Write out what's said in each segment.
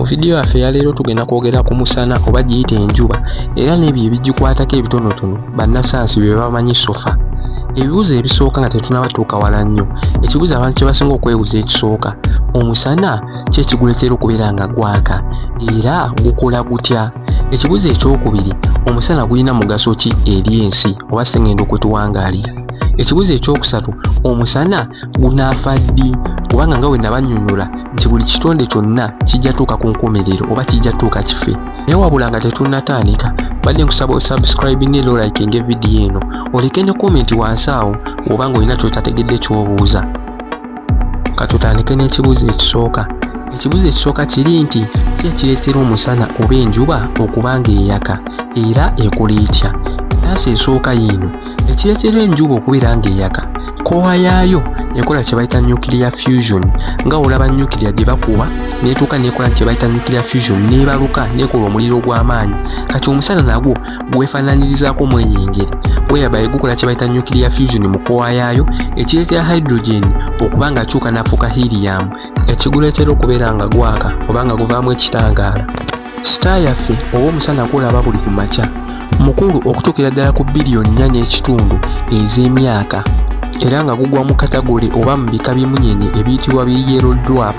Vidiyo yaffe eyaleero tugenda kwogera ku musana oba giyite enjuba era n'ebyo ebigikwatako ebitonotono bannasayansi bye bamanyi so far. Ebibuuzo ebisooka nga tetunabatuuka wala nnyo, ekibuuzo abantu kye basinga okwebuuza ekisooka, omusana ki ekiguleetera okubeera nga gwaka era gukola gutya? Ekibuuzo ekyokubiri, omusana gulina mugaso ki eri ensi oba ssengendo kwe tuwangaalira? Ekibuuzo ekyokusatu, omusana gunaafa ddi? Kubanga nga bwe nabannyonnyola nti buli kitonde kyonna kijja tuuka ku nkomerero oba kijja tuuka kife. Naye wabula nga tetunnatandika, mbadde nkusaba osubscribinga era olikinga evidiyo eno, oleke ne komenti wansi awo oba ng'olina ky'otategedde ky'obuuza. Katutandike n'ekibuuzo ekisooka. Ekibuuzo ekisooka kiri nti ki ekireetera omusana oba enjuba okuba ng'eyaka era ekola etya? Ansa esooka yiino. Ekireetera enjuba okubeera ng'eyaka, core yaayo ekola kye bayita nuclear fusion, nga olaba nuclear gye bakuba n'etuuka n'ekola kye bayita nuclear fusion n'ebaluka n'ekola omuliro ogw'amaanyi. Kati omusana nagwo gwefaananyirizaako mu eyo engeri, whereby gukola kye bayita nuclear fusion mu core yaayo, ekireetera hydrogen okuba ng'akyuka n'afuuka helium, ekiguleetera okubeera nga gwaka oba nga guvaamu ekitangaala. Star yaffe oba omusana gw'olaba buli ku makya mukulu okutuukira ddala ku 4.5 biliyoni ez'emyaka, era nga gugwa mu category oba mu bika by'emmunyenye ebiyitibwa bi yellow dwarf.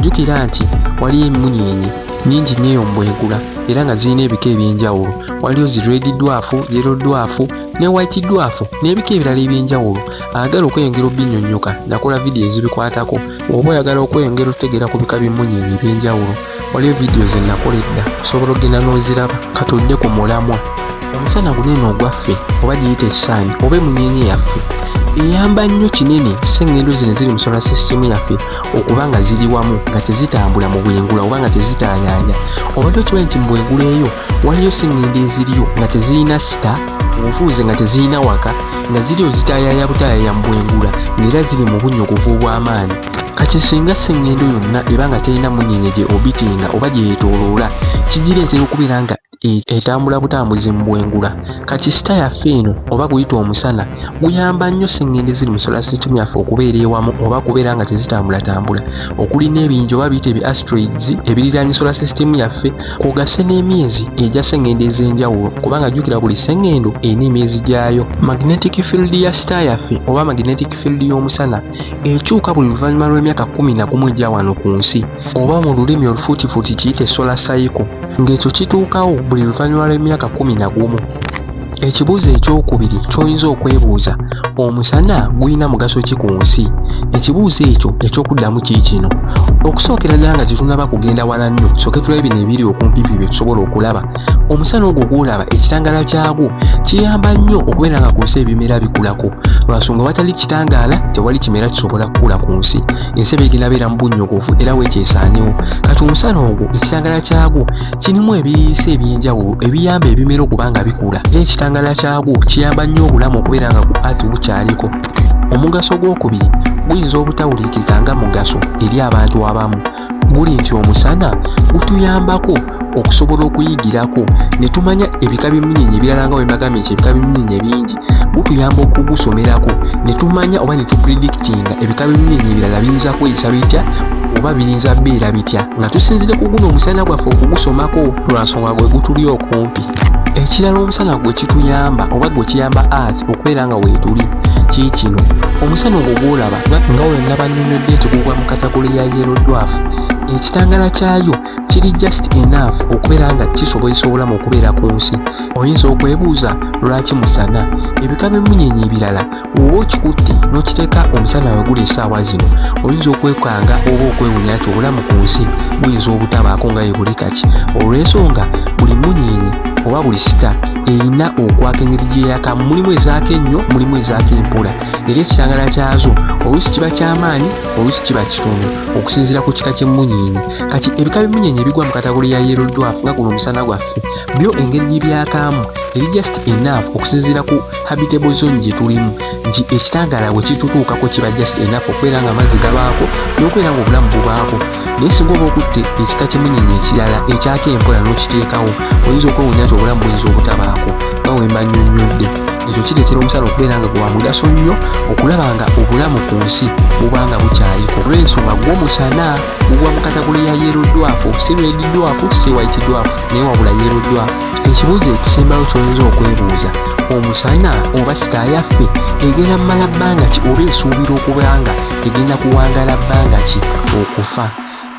Jjukira nti waliyo emmunyenye nnyingi nnyo eyo mu bwengula era nga zirina ebika eby'enjawulo. Waliyo zi red dwarf, yellow dwarf ne white dwarf n'ebika ebirala eby'enjawulo. Ayagala okweyongera obinnyonnyoka, nakola vidiyo ezibikwatako. Oba oyagala okweyongera otegeera ku bika by'emmunyenye eby'enjawulo, waliyo vidiyo ze nakola edda, osobola okugenda n'oziraba. Katudde ku mulamwa. Omusana gunene ogwaffe oba giyite sun oba emunyenye yaffe eyamba nnyo kinene sengendo zino eziri mu solar system yaffe okuba nga ziri wamu, nga tezitambula mu bwengula oba nga tezitaayaaya. Obadde okimanyi nti mu bwengula eyo waliyo sengendo eziriyo nga tezirina star obufuuze, nga tezirina waka, nga ziriyo zitaayaaya butaayaaya mu bwengula, ng'era ziri mu bunnyogovu obw'amaanyi? Kati singa sengendo yonna eba nga terina munyenye gye orbitinga oba gye yeetooloola, kigireetera okubeera nga etambula butambuzi mu bwengula. Kati star yaffe eno oba guyita omusana guyamba nnyo sengendo eziri mu solar system yaffe okubeera ewamu oba kubeera nga tezitambulatambula, okuli n'ebiyinja oba biyite ebi asteroids ebiriraanye solar system yaffe, kw'ogasse n'emyezi egya sengendo ez'enjawulo, kubanga jjukira buli sengendo erina emyezi gyayo. Magnetic field ya star yaffe oba magnetic field y'omusana ekyuka buli luvannyuma lw'emyaka 11 egya wano ku nsi, oba mu lulimi olufuutifuuti kiyite solar cycle, ng'ekyo kituukawo buli luvannyuma lw'emyaka 11. Ekibuuzo ekyokubiri ky'oyinza okwebuuza, omusana gulina mugaso ki ku nsi? Ekibuuzo ekyo ekyokuddamu kii kino. Okusookera ddala nga tetunnaba kugenda wala nnyo, sooke tulabe bino ebiri okumpipi bye tusobola okulaba. Omusana ogwo gw'olaba, ekitangaala kyagwo kiyamba nnyo okubeera nga ku nsi ebimera bikulako, lwansonga watali kitangaala tewali kimera kisobola kukula ku nsi, ensi eba egenda beera mu bunnyogovu era weekyesaaniwo. Kati omusana ogwo ekitangaala kyagwo kirimu ebiriisa ebyenjawulo ebiyamba ebimera okuba nga bikula, era ekitangaala kyagwo kiyamba nnyo obulamu okubeera nga ku earth bukyaliko. Omugaso ogwokubiri guyinza obutawulikika nga mugaso eri abantu abamu, guli nti omusana gutuyambako okusobola okuyigirako ne tumanya ebika by'emmunyenye ebirala. Nga bwe mbagambye nti ebika by'emmunyenye bingi, gutuyamba okugusomerako ne tumanya oba ne tupredictinga ebika by'emmunyenye ebirala biyinza kweyisa bitya oba biyinza beera bitya, nga tusinzire ku guno omusana gwaffe okugusomako, lwansonga gwe gutuli okumpi. Ekirala omusana gwe kituyamba oba gwe kiyamba earth okubeera nga weetuli kii kino. Omusana ogwo gwolaba, nga we nabannyonnyodde nti gugwa mu category ya yellow dwarf, ekitangaala kyayo kiri just enough okubeera nga kisobozesa obulamu okubeera ku nsi. Oyinza okwebuuza lwaki musana? Ebika by'emmunyenye ebirala oba okikutte n'okiteeka omusana we guli essaawa zino, oyinza okwekanga oba okwewunya nti obulamu ku nsi buyinza obutabaako nga bwe buli kati, olw'ensonga buli munyenye oba buli star erina okwaka engeri gyeyakamu. Mulimu ezaaka ennyo, mulimu ezaaka empola, era ekitangaala kyazo oluusi kiba kyamaanyi, oluusi kiba kitono, okusinziira ku kika ky'emmunyenye. Kati ebika by'emmunyenye ebigwa mu category ya yellow dwarf, nga guno omusana gwaffe, byo engeri gye byakaamu eri just enough okusinziira ku habitable zone gye tulimu, nti ekitangaala bwe kitutuukako kiba just enough okubeera nga amazzi gabaako n'okubeera nga obulamu bubaako. Naye singa oba okutte ekika ky'emmunyenye ekirala ekyaka empola n'okiteekawo, oyinza okwewunya nti obulamu buyinza obutabaako, nga we mba nnyonnyodde. Ekyo kireetera omusana okubeera nga gwa mugaso nnyo okulaba nga obulamu ku nsi buba nga bukyaliko. Olw'ensonga gwo musana gugwa mu category ya yellow dwarf, si red dwarf, si white dwarf, naye wabula yellow dwarf. Ekibuuzo ekisembayo ky'oyinza okwebuuza, omusana oba star yaffe egenda mmala bbanga ki, oba esuubira okuba nga egenda kuwangaala bbanga ki okufa?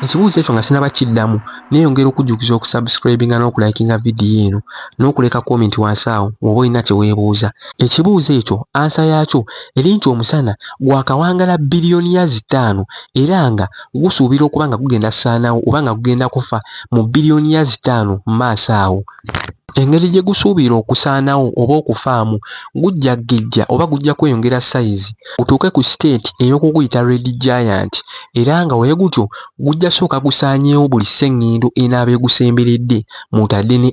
Ekibuuzo ekyo nga sinaba kiddamu, neeyongera okujjukiza okusubscribinga n'okulayikinga vidiyo eno n'okuleka comment wansi awo oba olina kye weebuuza. Ekibuuzo ekyo answer yaakyo eri nti omusana gwakawangala biliyoni ya 5 era nga gusuubira okuba nga gugenda saanawo oba nga gugenda kufa mu biliyoni ya 5 mu maaso awo. Engeri gye gusuubira okusaanawo oba okufaamu, gujja gejja oba gujja kweyongera size gutuuke ku state ey'okuguyita red giant, era nga we gutyo gujja sooka gusaanyeewo buli sseŋŋendo enaaba egusemberedde, mw'otadde ne